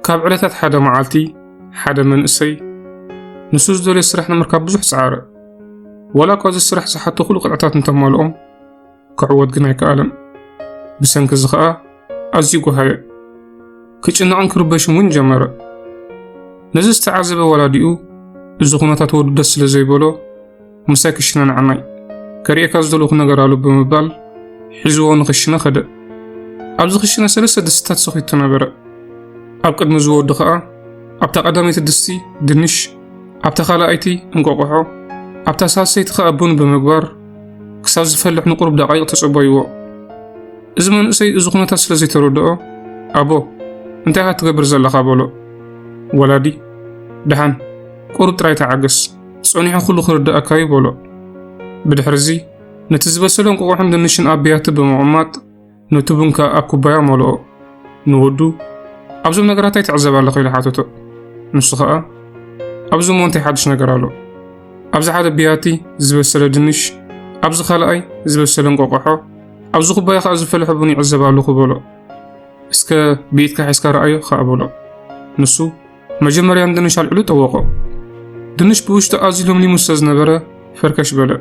ካብ ዕለታት ሓደ መዓልቲ ሓደ መንእሰይ ንሱ ዝደልዮ ስራሕ ንምርካብ ብዙሕ ጸዓረ። ዋላ እኳ እዚ ስራሕ ዝሓቶ ኩሉ ቅጥዕታት እንተማልኦም ክዕወት ግን ኣይከኣለን። ብሰንኪ እዚ ኸኣ ኣዝዩ ጎሃየ። ክጭነቕን ክርበሽን እውን ጀመረ። ነዚ ዝተዓዘበ ወላዲኡ እዚ ኩነታት ወዱ ደስ ስለ ዘይበሎ ምሳይ ክሽነ ንዓናይ ከርእየካ ዝደለኹ ነገር ኣሎ ብምባል ሒዝዎ ንኽሽነ ኸደ። ኣብዚ ክሽነ ሰለስተ ድስትታት ሰኺቱ ነበረ። ኣብ ቅድሚ ዝወዱ ኸኣ ኣብታ ቀዳመይቲ ድስቲ ድንሽ፣ ኣብታ ካልኣይቲ እንቆቆሖ፣ ኣብታ ሳልሰይቲ ኸኣ ቡን ብምግባር ክሳብ ዝፈልሕ ንቁሩብ ደቃይቕ ተጸበይዎ። እዚ መንእሰይ እዚ ኩነታት ስለ ዘይተረድኦ ኣቦ እንታይ ኢኻ ትገብር ዘለኻ በሎ። ወላዲ ደሓን ቁሩብ ጥራይ ተዓገስ፣ ጸኒሑ ኩሉ ክርድኣካ እዩ በሎ። ብድሕርዚ ነቲ ዝበሰለ እንቆቆሖን ድንሽን ኣብ ብያቲ ብምቕማጥ ነቲ ቡን ከኣ ኣብ ኩባያ መልኦ። ንወዱ ኣብዞም ነገራት እንታይ ትዕዘብ ኣለኻ ኢሉ ሓተቶ። ንሱ ኸኣ ኣብዚ እሞ እንታይ ሓድሽ ነገር ኣሎ? ኣብዚ ሓደ ብያቲ ዝበሰለ ድንሽ፣ ኣብዚ ካልኣይ ዝበሰለ እንቆቆሖ፣ ኣብዚ ኩባያ ኸኣ ዝፈለሐ ቡን ይዕዘብ ኣለኹ በሎ። እስከ ብኢድካ ሒዝካ ረኣዮ ኸኣ በሎ። ንሱ መጀመርያ ንድንሽ ኣልዕሉ ጠወቖ። ድንሽ ብውሽጡ ኣዝዩ ለምሊሙ ስለ ዝነበረ ፈርከሽ በለ።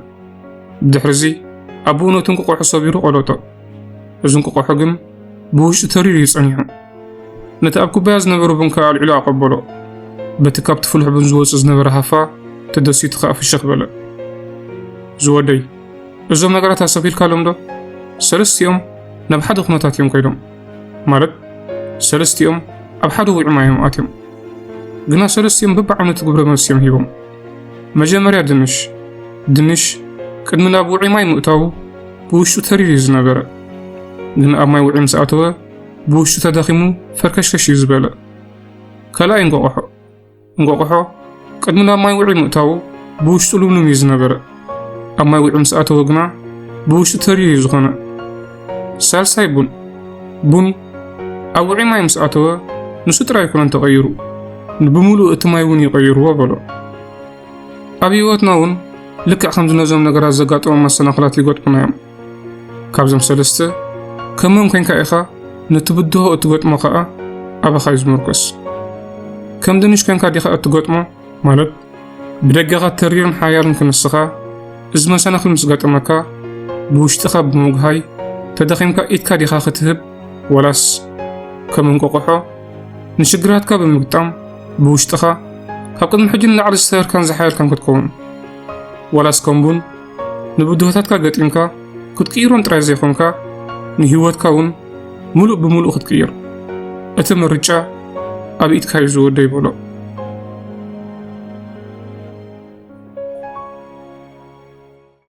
ብድሕርዚ ኣቦኡ ነቲ እንቁቆሖ ሰቢሩ ቆለጦ። እዚ እንቁቆሖ ግን ብውሽጡ ተሪሩ እዩ ጸኒሑ። ነቲ ኣብ ኩባያ ዝነበረ ቡን ከኣ ኣልዕሉ ኣቐበሎ። በቲ ካብቲ ፍሉሕ ቡን ዝወጽእ ዝነበረ ሃፋ ተደሲቱ ከኣ ፍሽኽ በለ። ዝወደይ፣ እዞም ነገራት ኣሰፊልካሎም ዶ? ሰለስቲኦም ናብ ሓደ ኩነታት እዮም ከይዶም። ማለት ሰለስቲኦም ኣብ ሓደ ውዒ ማይ እዮም ኣትዮም። ግና ሰለስቲኦም በብዓይነቱ ግብረ መልሲ እዮም ሂቦም። መጀመርያ ድንሽ። ድንሽ ቅድሚ ናብ ውዒ ማይ ምእታዉ ብውሽጡ ተሪር እዩ ዝነበረ። ግን ኣብ ማይ ውዒ ምስ ኣተወ ብውሽጡ ተዳኺሙ ፈርከሽከሽ እዩ ዝበለ። ካልኣይ እንቆቆሖ። እንቆቆሖ ቅድሚ ናብ ማይ ውዒ ምእታዉ ብውሽጡ ልምሉም እዩ ዝነበረ። ኣብ ማይ ውዒ ምስ ኣተወ ግና ብውሽጡ ተሪር እዩ ዝኾነ። ሳልሳይ ቡን። ቡን ኣብ ውዒ ማይ ምስ ኣተወ ንሱ ጥራይ ኣይኮነን ተቐይሩ፣ ንብምሉኡ እቲ ማይ እውን እዩ ቀይርዎ በሎ። ኣብ ህይወትና እውን ልክዕ ከምዚ ነዞም ነገራት ዘጋጠሙ መሰናኽላት ይገጥሙና እዮም። ካብዞም ሰለስተ ከመን ኮንካ ኢኻ ነቲ ብድሆ እትገጥሞ ኸኣ ኣባኻ እዩ ዝምርኮስ። ከም ድንሽ ኮንካ ዲኻ እትገጥሞ? ማለት ብደገኻ ተሪርን ሓያልን ክንስኻ፣ እዚ መሰናኽል ምስ ገጠመካ ብውሽጥኻ ብምጉሃይ ተዳኺምካ ኢድካ ዲኻ ክትህብ? ዋላስ ከም እንቆቆሖ ንሽግራትካ ብምግጣም ብውሽጥኻ ካብ ቅድሚ ሕጂ ንላዕሊ ዝሰበርካን ዝሓየልካን ክትከውን? ዋላስ ከም ቡን ንብድሆታትካ ገጢምካ ክትቅይሮም ጥራይ ዘይኮንካ ንህይወትካ እውን ምሉእ ብምሉእ ክትቅይር? እቲ ምርጫ ኣብ ኢድካ እዩ ዝወደይ በሎ።